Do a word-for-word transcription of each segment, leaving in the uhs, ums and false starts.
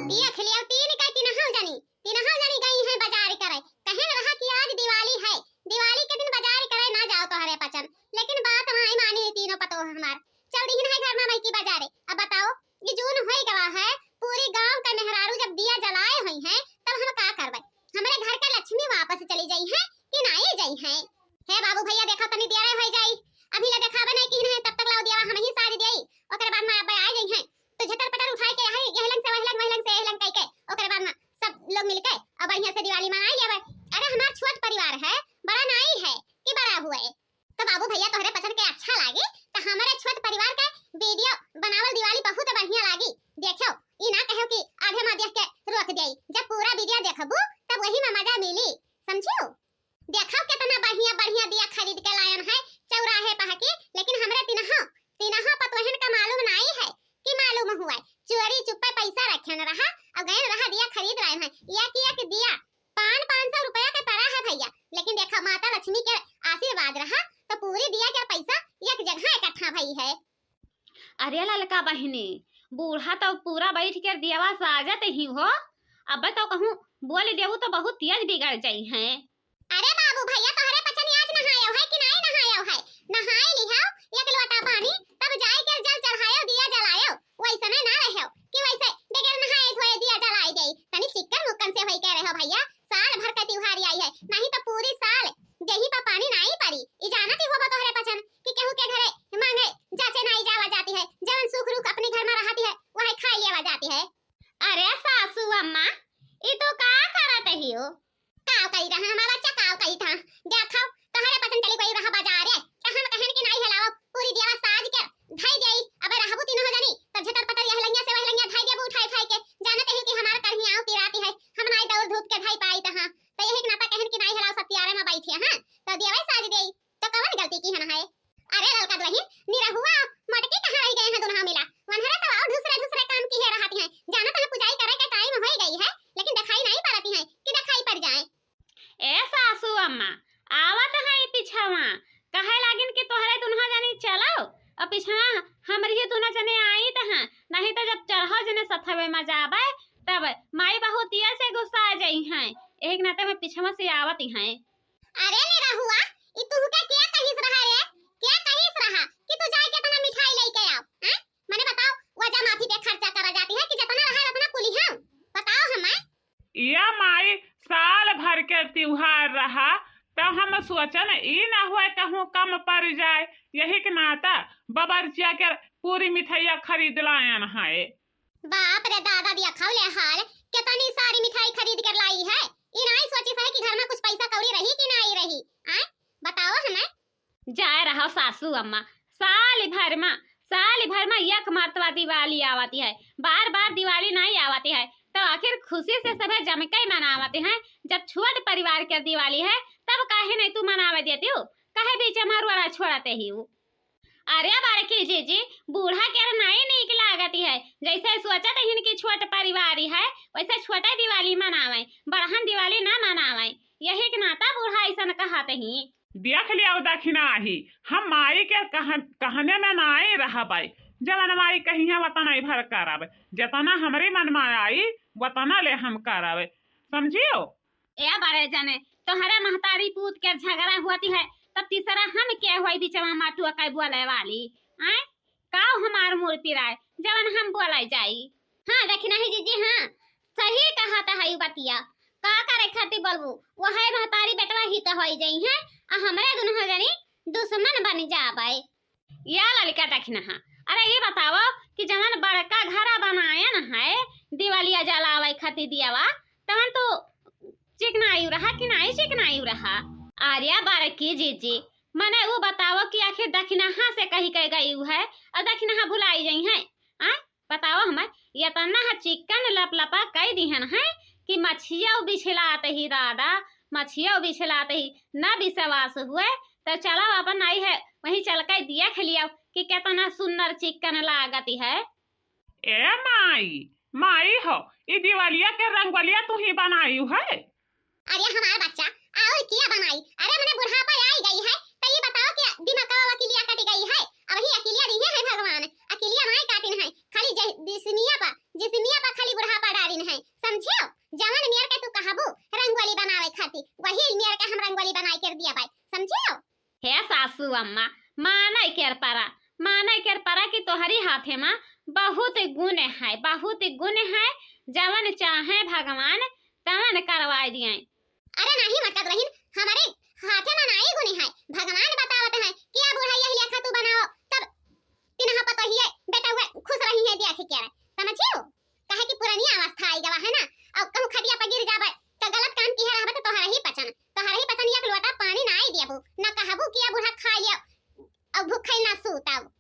देख लियो, तीन का तीनहौ जनी, तीनहौ जनी गई हैं बाजार करे। कहेन रहा कि आज दिवाली है, दिवाली के दिन बाजार करे ना जाओ तोहरे पचन, लेकिन बात नाई मानी तीनों पतोह हमार। चल दिहिन है घर मा मइकी बाजारे। अब बताओ, ये जून होई गवा है, पूरी गांव का मेहरारू जब दिया जलाए हुई हैं, तब हम का करबे? हमरे घर का लक्ष्मी वापस चली जाई हैं कि नाई जाई हैं? हे बाबू भैया, देखा तनी देरे होई जाई, अभी ले देखाबे नहीं किहिन है, तब तक लाओ दियावा हम ही साज देई, ओकरे बाद मा अब्बे आ जाई हैं। तो झटर पटर उठाए के यही, यह लंग से वह लंग, वह लंग से यह लंग कह के, ओकरे बाद मा सब लोग मिलके और बढ़िया से दिवाली मनाई लेबे। अरे हमार छोट परिवार है, बड़ा नाई है कि बड़ा हुए। तो बाबू भैया तोहरे पचन के अच्छा लागे, तो हमारे छोट परिवार के वीडियो बनावल दिवाली बहुत बढ़िया लागी। देखो, ई ना कहो कि आधे मा देख के रोक देई, जब पूरा वीडियो देखबू तब वही मा मजा मिली, समझियो? देखो कितना बढ़िया बढ़िया दिया खरीद के लायन है चौराहे पा के, लेकिन हमरे तीनहा, तीनहा पतोहन का मालूम नाई है कि मालूम हुआ, चोरी चुप्पे पैसा रखन रहा और गयन रहा दिया खरीद लायन है। एक एक दिया पान पाँच सौ रुपया के पड़ा है भैया, लेकिन देखा माता लक्ष्मी के आशीर्वाद रहा तो पूरी दिया के पैसा एक जगह इकट्ठा भई है। अरे ललका बहिनी, बूढ़ा तो पूरा बैठ के दियावा साजत ही हो, अब तो कहूँ बोल देबू तो बहुत तेज बिगड़ जाई हैं। अरे बाबू भैया, तोहरे पचन आज नहायो है कि नाई नहायो है? नहाए लिहो एक लोटा पानी, तब जाए के जल चढ़ायो, दिया जलायो। वैसने ना रहो कि वैसे बगैर नहाए धोए दिया जलाए जाई। तनी चिक्कन मुक्कन से होई के रहो भैया, साल भर का त्योहार आई है, नहीं तो पूरी साल देही पर पानी नाई पड़ी। ई जानत ही होबो तोहरे पचन कि केहू के घरे मांगे जाचे नाई जावा जाती है, जवन सुख रुख अपने घर मा रहती है, वह खाई लेवा जाती है। अरे सासू अम्मा, ई तो का करत ही हो? काव कही रहा हमार बच्चा, काव कही था? देखो, तोहरे पसंद चली गई रहा बाजारे, तो हम कहन कि नाई हलाओ, पूरी दियावा साज के धई देई। अबे रहबू तीनों जनी, तब झटर पटर यह लंगिया से वह लंगिया धई देबू उठाई उठाई के। जानत ही कि हमार करही आँव पिराती है, हम नाई दौड़ धूप के धई पाई तहाँ। तो यही के नाता कहन कि नाई हलाओ, सत्यारे मा बैठे, हाँ, तो दियावा साज देई, तो कवन गलती किहन है? अरे ललका दुलहिन, निरहुआ, मोटकी कहाँ रह गए हैं दुल्हा मिला? वनहरे तो और दूसरे दूसरे काम किहे रहती हैं। जानत है पुजाई करे के टाइम होई गई है, लेकिन दिखाई नाई पड़ती हैं कि दिखाई पड़ जाए। ए सासू अम्मा, आवत है ई पिछवा, कहे लागिन कि तोहरे दुल्हा जनी चलो, और पिछवा हमरी ही दुल्हा जने आई तहाँ, नहीं तो जब चढ़ो जने सथवे मा जाबे, तब माई बहुत ये से गुस्सा जाई हैं। एक नाते मा पिछवा से आवत हैं। अरे निरहुआ, ई तुहके क्या कहिस रहा रे? क्या कहिस रहा कि तू जाए के अपना मिठाई लेके आओ? हैं? मने बताओ, वजह माफी पे खर्चा करा जाती है कि जितना रहा है उतना कुली हम? बताओ हमें। या माई, साल भर के त्योहार रहा, तो हम सोचन ई ना हुए कहूँ कम पड़ जाए, यही के नाता बबरचिया के पूरी मिठाइया खरीद लायन है। बाप रे दादा, दिया खाओ ले हाल, कितनी सारी मिठाई खरीद कर लाई है। ई नाई सोचिस है कि घर मा कुछ पैसा कौड़ी रही कि नाई रही। आय, बताओ हमें। जाए रहो सासू अम्मा, साल भर मा, साल भर मा एक मरतबा दिवाली आवती है, बार बार दिवाली नाई आवती है, तो आखिर खुशी से सभे जम के मनावती हैं। जब छोट परिवार के दिवाली है, तब काहे नहीं तू मनावे देती हो, काहे बीच मा रोड़ा छोड़ते ही हो? अरे बड़की जीजी, बूढ़ा के नाई नीक लागती है, जैसे सोचत हिन कि छोट परिवार ही है, वैसे छोटे दिवाली मनावे, बड़हन दिवाली ना मनावे, यही के नाता बूढ़ा ऐसन कहत ही। देख लिया दखिना ही, हम माई के कहन-, कहने में नाई रहबे, जवन माई कहिया वतना भर करब, जतना हमरे मन में आई वतना ले हम करब, समझियो? ए बड़े जने, तोहरे महतारी पूत के झगड़ा होती है, तब तीसरा हम के होई बीचवा मा टोके बोले वाली? आय, काव हमार मुड़ पिराए, जवन हम बोले जाई? हाँ, दखिना ही जीजी, हाँ, सही कहत है ई बतिया। का करे खातिर बोलबू? वह महतारी बेटवा ही तो होई जाई हैं, आ हमरे दुनों जनी दुश्मन बन जाबे। या ललिका दखिनहा, अरे ई बताओ कि जवन बड़का घरा बनायन है दिवालिया जलावे खातिर दियावा, तवन तू चिकनायु रहा कि नाई चिकनायु रहा? अरे बड़की जीजी, मने ऊ बताओ कि आखिर दखिनहा से कही के गई है और दखिनहा भुलाई गई है? आय, बताओ हमें, इतना चिकन लपलपा कई दिहन है कि मछिया बिछलात ही दादा, मछिया बिछलात ही, ना विश्वास हुए तो चलो अपन आई है वहीं चल के देख लियो कि कितना सुंदर चिकन लागत है। ए माई, माई हो, ई दिवालिया के रंगोलिया तू ही बनाई है? अरे हमार बच्चा, और क्या बनाई? अरे मने बुढ़ापा आई गई है, तो ये बताओ कि दिमागवा वकीलिया कट गई है? अब ही अकिलिया दिए है भगवान, अकिलिया नाई काटिन है, खाली जह-, जिसमिया पा, जिसमिया पा खाली बुढ़ापा डालिन है। अम्मा, मानै केर परा, मानै केर परा कि तोहरी हाथे मा बहुत गुण है, बहुत गुण है, जवन चाहे भगवान तवन करवाए दिए। अरे नाही मटका दुलहिन, हमरे हाथे मा नाई गुण है, भगवान बतावत है कि आ बुढ़ैया ही लेखा तू बनाओ, तब तिनहा पतोहिए बेटउए खुश रही है देख के, समझियो? काहे कि पुरानी अवस्था आई गवा है ना, और कहूँ खटिया पर गिर जाबे तो गलत काम किहे रहबे तो तोहरा ही पचन, तोहरा ही पचन एक लोटा पानी नाई देबू, ना कहबू कि आ बूढ़ा खा लियो और भूखे ना सूतब।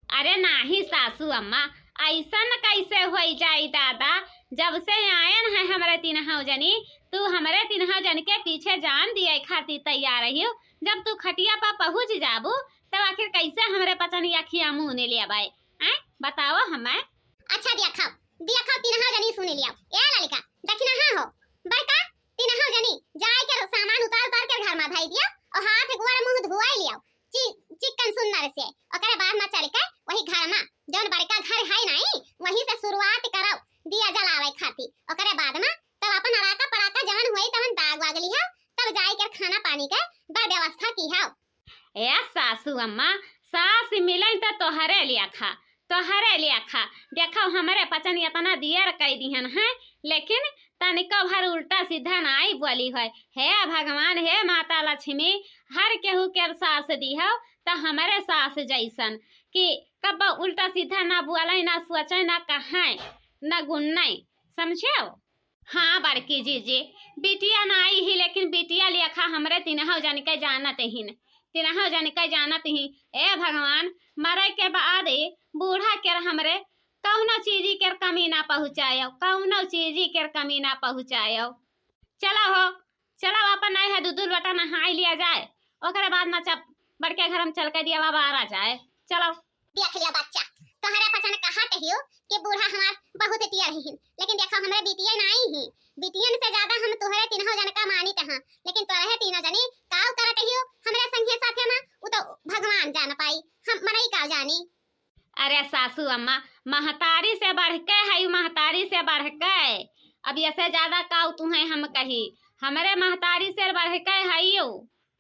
अरे नाही सासू अम्मा, ऐसन कैसे होई जाई दादा? जब से आयन है हमरे तिनहौ जनी, तू हमरे तिनहौ जन के पीछे जान दिए खातिर तैयार रहियो। जब तू खटिया पर पहुँच जाबू, तब आखिर कैसे हमरे पचन अखिया मुँह ने लेबै? हैं? बताओ हमें। अच्छा दिया खाओ, दिया खाओ, तिनहौ जनी सुन लिया। ए ललिका, दक्षिणा हो, बड़का, तिनहौ जनी जाए के सामान उतार उतार के घर में धई दिया और हाथ गोड़ मुँह धोए लिया। चि-, चिकन सुंदर से। ओकरे बाद में चल के वही घर में, जौन बड़का घर है नाई, वहीं से शुरुआत करो दिया जलावे खातिर। ओकरे बाद में तब अपन अड़ाका पड़ाका जवन हुई तवन दाग वाग लिहा, तब जाए के खाना पानी के बड़ व्यवस्था किहा। ए सासू अम्मा, सास मिले तो तोहरे लेखा, तोहरे लेखा। देखो हमरे पचन इतना दियर कई दिहन है, लेकिन तनिको भर उल्टा सीधा नाई बोली है। हे भगवान, हे माता लक्ष्मी, हर केहू के सास दिहो, त हमरे सास जैसन कि कब उल्टा सीधा ना बोले, ना सोचे, ना कहे, ना गुन्ने, समझो? हाँ बड़की जीजी, बिटिया नाई ही, लेकिन बिटिया लेखा हमरे तिनहौ जन के जानत हिन, तिनहौ जन के जानत ही। ए भगवान, मरे के बाद बूढ़ा के हमरे कौनो चीजी के कमी ना पहुँचायो, कौनो चीजी के कमी ना पहुँचायो। चलो हो, चलो अपन नाई है दू दू लोटा नहाई लिया जाए, ओकरे बाद में चप बड़के घर में चल के दिया बारा जाए। चलो। देख लिया बच्चा, तोहरे पचन कहत हियो कि बूढ़ा हमार बहुत टियर ही, लेकिन देखो हमरे बिटिया नाई ही, बिटियन से ज्यादा हम तोहरे तीनों जन का मानित हाँ, लेकिन तोहरे तीनों जनी काव करत हियो हमरे संगे साथे में, उ तो भगवान जान पाई, हम मनई काव जानी। अरे सासू अम्मा, महतारी से बढ़ के है, महतारी से बढ़ के। अब ऐसे ज्यादा काव तुहें हम कही, हमरे महतारी से बढ़ के है यू।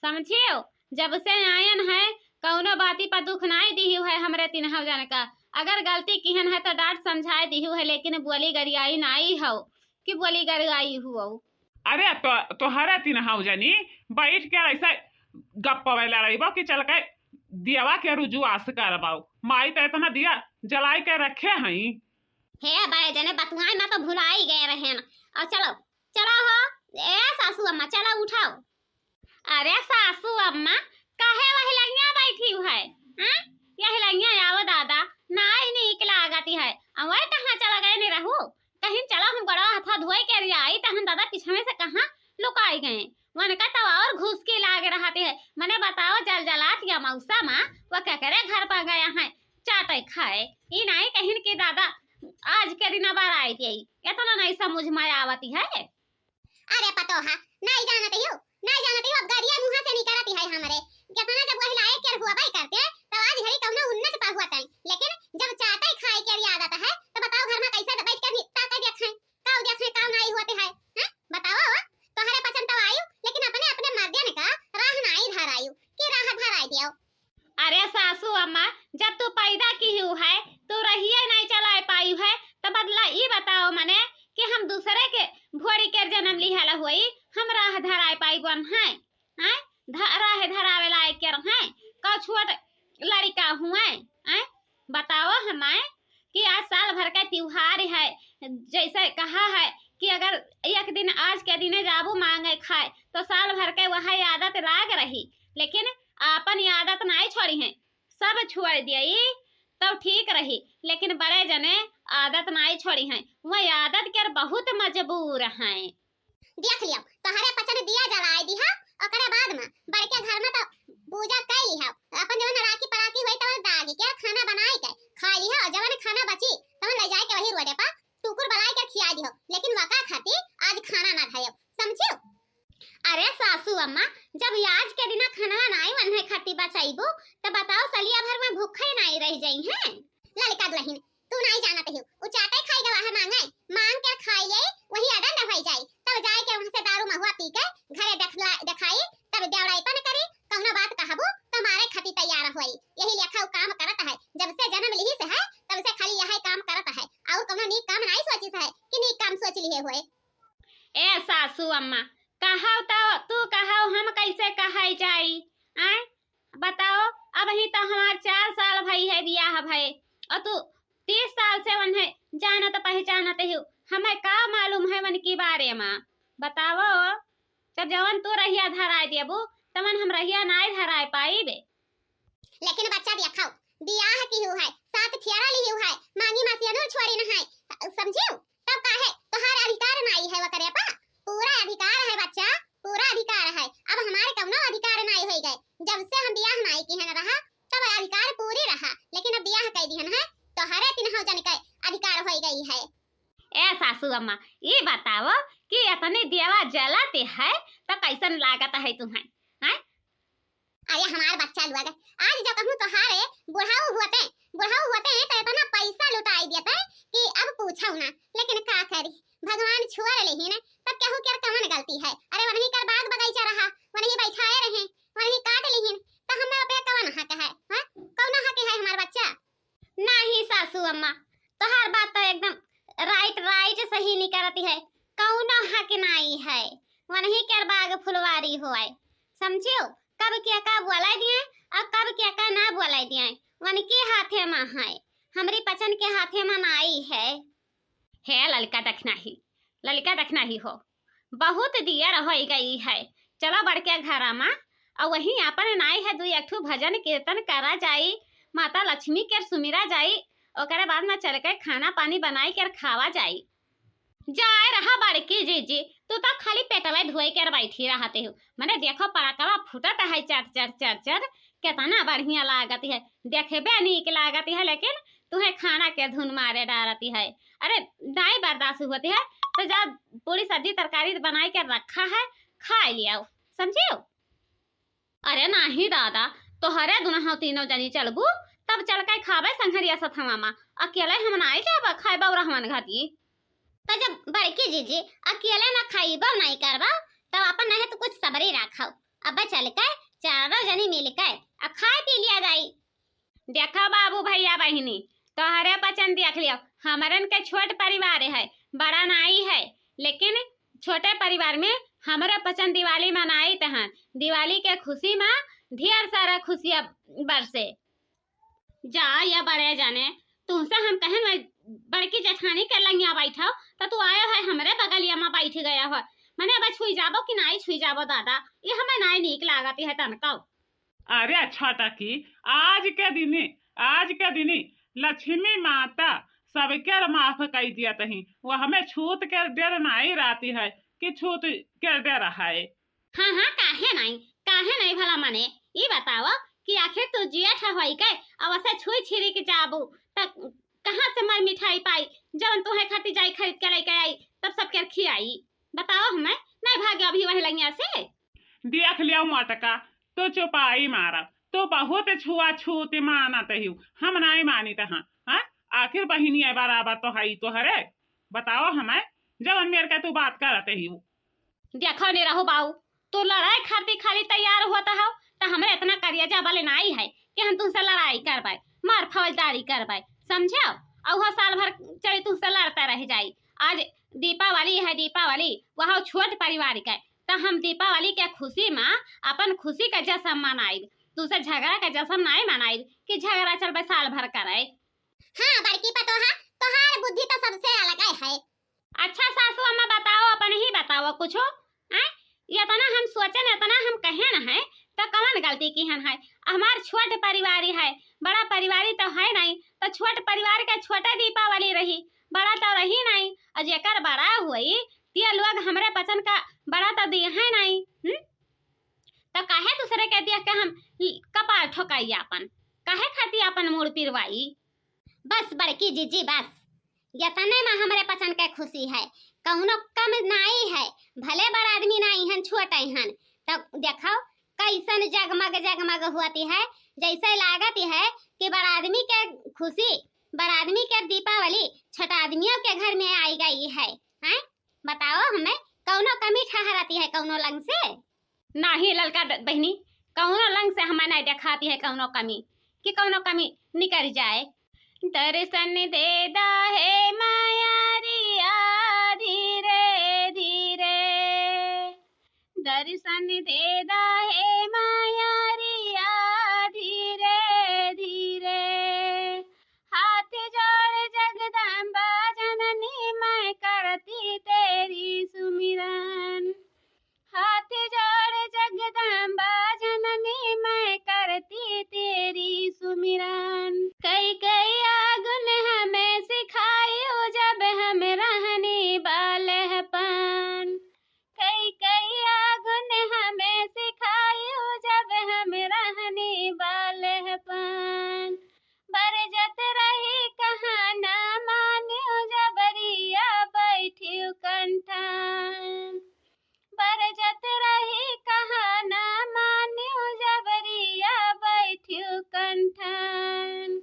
समझियो, जब से आयन है, कौनो बाती पर दुख नाई दिहु है हमरे तिनहौ जन का। अगर गलती किहन है तो डांट समझाए दिहु है, लेकिन बोली गरियाई नाई हो कि बोली गरियाई हुओ। अरे तो, तोहरे तिनहौ जनी बैठ के ऐसे गप्पवे लड़ाइबो कि चल के दियावा के रुजुआस करबाओ। माई तो इतना दिया जलाई के रखे हई। हे बाए जने बतुआई में तो भुलाई गए रहेन। और चलो, चलो हो, ए सासू अम्मा, चलो उठाओ। अरे सासू अम्मा, काहे वही लंगिया बैठी है? हाँ? यही लंगिया आओ दादा, नाई नीक लागती है। अब वही कहाँ चला गए नहीं रहू? कहीं चलो हम गोड़वा हाथा धोए के अरियाई, तहन दादा पिछवे से कहाँ लुकाई गए। वनका तब और घुसकी लाग रहती है। मने बताओ, जल जलात या मौसा मा वो केकरे घर पर गया है चाटे खाए? ई नाई कहिन कि दादा आज के दिन बार आई गई, इतना नहीं समझ में आवती है। अरे पतोहा, नाई जानत हो, नाई जानत हो, अब गरिया मुँह से निकलती है हमरे। जितना जब वही लायक के हुआ बाई करते, तब आज घड़ी कौनो उन्नत पर हुआ तई। लेकिन जब चाटे खाए के भी आदत है, तो बताओ घर में कैसे बैठ के भी ताकत देखें, काऊ देखें, काऊ नाई होते है, हैं? बताओ, तोहरे पचन तो आयु, लेकिन अपने अपने मर्दन का राह नाई धरायु, कि राह धराई दियो। अरे सासू अम्मा, जब तू पैदा किहू है, तू रहिए नहीं चलाए पायू है, तो बदला ई बताओ मने कि हम दूसरे के भोरी के जन्म लिहल होई, हम राह धराए पाई बन है, हैं? ध-, राह धरावे लायक के हैं, का छोट लड़का हुए, हैं? बताओ हमें कि आज साल भर का त्योहार है, जैसे कहा है कि अगर एक दिन आज के दिने जाबू मांगे खाए, तो साल भर के वह आदत लाग रही, लेकिन आपन आदत नाई छोड़ी है, सब छोड़ दिया, तब ठीक रही। लेकिन बड़े जने आदत नाई छोड़ी हैं, वह आदत के बहुत मजबूर हैं। देख लियो, तोहरे पचन दिया जलाए दिहा, ओकरे बाद में बड़के घर में तो पूजा कर लिहा, अपन जवन राखी पराखी होई तवन दागी के खाना बनाए के खा लिहा, और जवन खाना बची तवन ले जाए के वही रोडे पर टुकुर बनाए के खिया दिहो, लेकिन वका खातिर आज खाना ना खायो, समझियो? अरे सासू अम्मा, जब आज के दिना खाना नाई वन्हे खातिर बचाइबो, तो बताओ सलिया भर में भूखे नाई रह जाई हैं। ललिका दुलहिन, तू नाई जानत हो, उ चाटे खाई गवा है मांगे, मांग के खाई ले, वही अदन रह जाई, तब जाए के वहाँ से दारू महुआ पी के घरे देखला-, देखाई, तब देवड़ाईपन करी, कौनो बात कहबू तो मारे खातिर तैयार। लिए होए। ए सासू अम्मा, कहव तो तू कहव, हम कैसे कहै जाई? आय, बताओ, अबहीं तो हमार चार साल भई है बियाह भए, और तू तीस साल से वन्हे जानत पहचानत ही, हमें का मालूम है वनकी बारे मा? बताओ, जब जवन तू रहिया धराए देबू, तवन हम रहिया नाय धराए पाइबे। लेकिन बच्चा देखो, बियाह किहू है, सात फेरा लिहू है, मांगी मा सेनुर छोड़िन है, समझियो? तब काहे तोहार अधिकार नाई है वकरे पा? पूरा अधिकार है बच्चा, पूरा अधिकार है। अब हमारे कौनो अधिकार नाई होई गए, जब से हम बियाह नाई किहन रहा, तब अधिकार पूरी रहा, लेकिन अब बियाह कई दिहन है, तोहरे तिनहौ जन के अधिकार होई गई है। ए सासू अम्मा, ई बताओ कि इतनी देवा जलत है, तो कैसन लागत है तुम्हें, हैं? अरे हमार बच्चा लोग, आज जो कहूँ तोहारे बुढ़ाऊ हुअते, बुढ़ाऊ हुअते तो इतना पैसा लुटाई देते कि अब पूछो ना। लेकिन का करी, भगवान छोड़ लेहिन, तब केहू के कवन गलती है? अरे वनही कर बाग बगीचा रहा, वनही बैठाए रहे, वनही काट लेहिन, तो हमें ओपे कवन हक है? हाँ, कौन हक है हमार बच्चा? नाही सासू अम्मा, तोहार बात तो एकदम right, right सही निकरती है। कौनो हक नाई है, वनही के बाग फुलवारी होए, समझियो? कब के का बोला दिए और कब के का ना बोला दिए, वनके हाथे मा है, हमरी पचन के हाथे मा नाई है। हे ललका दखनाही, ललका दखनाही हो, बहुत दियर होई गई है। चलो बड़के घरा मा, और वहीं आपन नाई है, दुई एक ठू भजन कीर्तन करा जाई, माता लक्ष्मी के सुमिरा जाई, ओकरे बाद में चल के खाना पानी बनाई के खावा जाई। जाए रहा बड़की जीजी, तू तो खाली पेटवे धोए के बैठी रहते हो। मने देखो पराकवा फूटत है चर चर चर चर, कितना बढ़िया लागत है, देखबे नीक लागत है, लेकिन तुहे खाना के धुन मारे डारती है। अरे नाई बर्दाश्त होती है, तो जा पूरी सब्जी तरकारी बनाई के रखा है, खा लियाओ, समझियो? अरे नाही दादा, तोहरे दुनहौ तीनों जनी चलबू, तब चल के खाबे संघरिया सथवा मा, अकेले हम नाई जाबा खाए बौरा हमन घाटी। त जब बड़की जीजी अकेले ना खाइबो नाई करबा, तब अपन नहीं तो कुछ सबरी राखो, अब चल के चारों जनी मिल के आ खाए पी लिया जाई। देखो बाबू भैया बहिनी, तोहरे पचन देख लियो, हमरन के छोट परिवार है, बड़ा नाई है, लेकिन छोटे परिवार में हमरे पचन दिवाली मनाइत हन। दिवाली के खुशी में ढेर सारा खुशियाँ बरसे। जा या बड़े जाने, तुमसे हम कहन वही बड़की जेठानी के लंगिया बैठो, तो तू आयो है हमरे बगलिया में बैठ गया हो। मने अब छुई जाबो कि नाई छुई जाबो दादा, ये हमें नाई नीक लागत है तनको। अरे अच्छा टकी, आज के दिनी, आज के दिनी लक्ष्मी माता सबके माफ कई दिया तही, वो हमें छूत के डर नाई रहती है कि छूत के डर है। हाँ, हाँ, काहे नाई, काहे नाई भला मने, ई बताओ कि आखिर तू जेठ होई के अब से छुई छिरी के जाबू, त कहाँ से मर मिठाई पाई, जवन तोहे खातिर जाई खरीद के लेके आई, तब सबके खियाई? बताओ हमें, नाई भागे अभी वही लंगिया से? देख लियो मटका, तो चुपाई मारब, तो बहुत छुआछूत मानत हिउ, हम नाई मानित हाँ, हाँ? आखिर बहिनिया बराबर तो हई तोहरे, बताओ हमें, जवन मेर के तू बात करत हिउ। देखो निरहू बाऊ, तू लड़ाई खातिर खाली तैयार होत हौ, त हमरे इतना करेजा बले नाई है कि हम तुमसे लड़ाई करबै, मार फौजदारी करबै, समझो? और वह साल भर चली तुमसे लड़ते रह जाई। आज दीपावली है, दीपावली, वह छोट परिवार के, त हम दीपावली के खुशी में अपन खुशी के जश्न मनाइब, तुमसे झगड़ा के जश्न नाई मनाइब कि झगड़ा चलबै साल भर करे। हाँ बड़की पतोहा, तोहार बुद्धि तो सबसे अलग है। अच्छा सासू अम्मा बताओ, अपन ही बताओ कुछो, हैं? इतना हम सोचन, इतना हम कहन है, तो कवन गलती किहन है? हमार छोट परिवारी है, बड़ा परिवारी तो है नहीं, तो छोट परिवार के छोटे दीपावली रही, बड़ा तो रही नहीं, और जेकर बड़ा होई, ते लोग हमरे पचन का बड़ा तो दिहे नहीं, हम्म? तो काहे दूसरे के देख के हम कपार ठोकाई आपन? काहे खातिर आपन मूड़ पिरवाई? बस बड़की जीजी बस, यतने में हमरे पचन के खुशी है, कौनो कम नाई है, भले बड़ आदमी नाई हन, छोट हन, तब देखो कैसन जगमग जगमग होती है, जैसे लागत है कि बड़ आदमी के खुशी, बड़ आदमी के दीपावली छोट आदमियों के घर में आई गई है, हैं? बताओ हमें कौनो कमी ठहरती है कौनो लंग से? नाही ललका द-, बहिनी, कौनो लंग से हमें नहीं देखाती है कौनो कमी, कि कौनो कमी निकल जाए। दर्शन दे दा हे मायारिया, धीरे दर्शन दे दा हे मायारिया धीरे धीरे। हाथ जोड़ जगदम्बा जननी मैं करती तेरी सुमिरन। हाथ जोड़ जगदम्बा जननी मैं करती तेरी सुमिरन। कई कई गुन हमें सिखायो जब हम रहनी बालहपन। कई कई गुन हमें सिखायो जब हम रहनी बालहपन। बरजत रही कहाँ ना मान्यो जबरिया बैठियो कंठन। बरजत रही कहाँ ना मान्यो जबरिया बैठियो कंठन।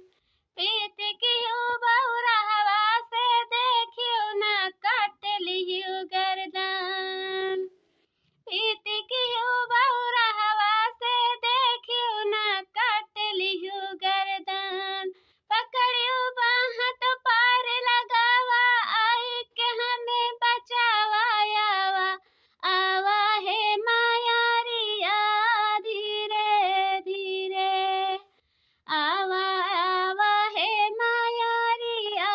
पीत कियो बहुरहवा से देखियो ना काट लियो गर्दन। पीत कियो बहुरहवा से देखियो ना काट लियो गर्दन। पकड़ियो बाँह तो पार लगावा, आई के हमें बचावा। आवा, आवा हे मायारिया धीरे धीरे। आवा, आवा हे मायारिया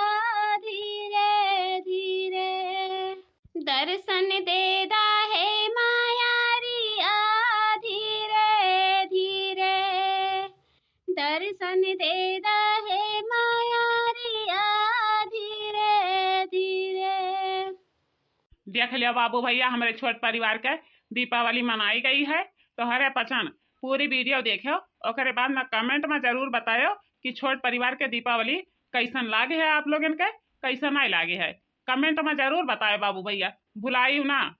धीरे धीरे। दर्शन दे दा हे मायारिया धीरे धीरे। दर्शन दे दा हे मायारिया धीरे धीरे। देख लियो बाबू भैया, हमरे छोट परिवार के दीपावली मनाई गई है। तोहरे पसंद पूरी वीडियो देखियो, ओकरे बाद में comment में जरूर बतायो कि छोट परिवार के दीपावली कैसन लागे है, आप लोगन के कैसन नहीं लागे है। Comment में जरूर बतायो बाबू भैया, भुलाइयो ना।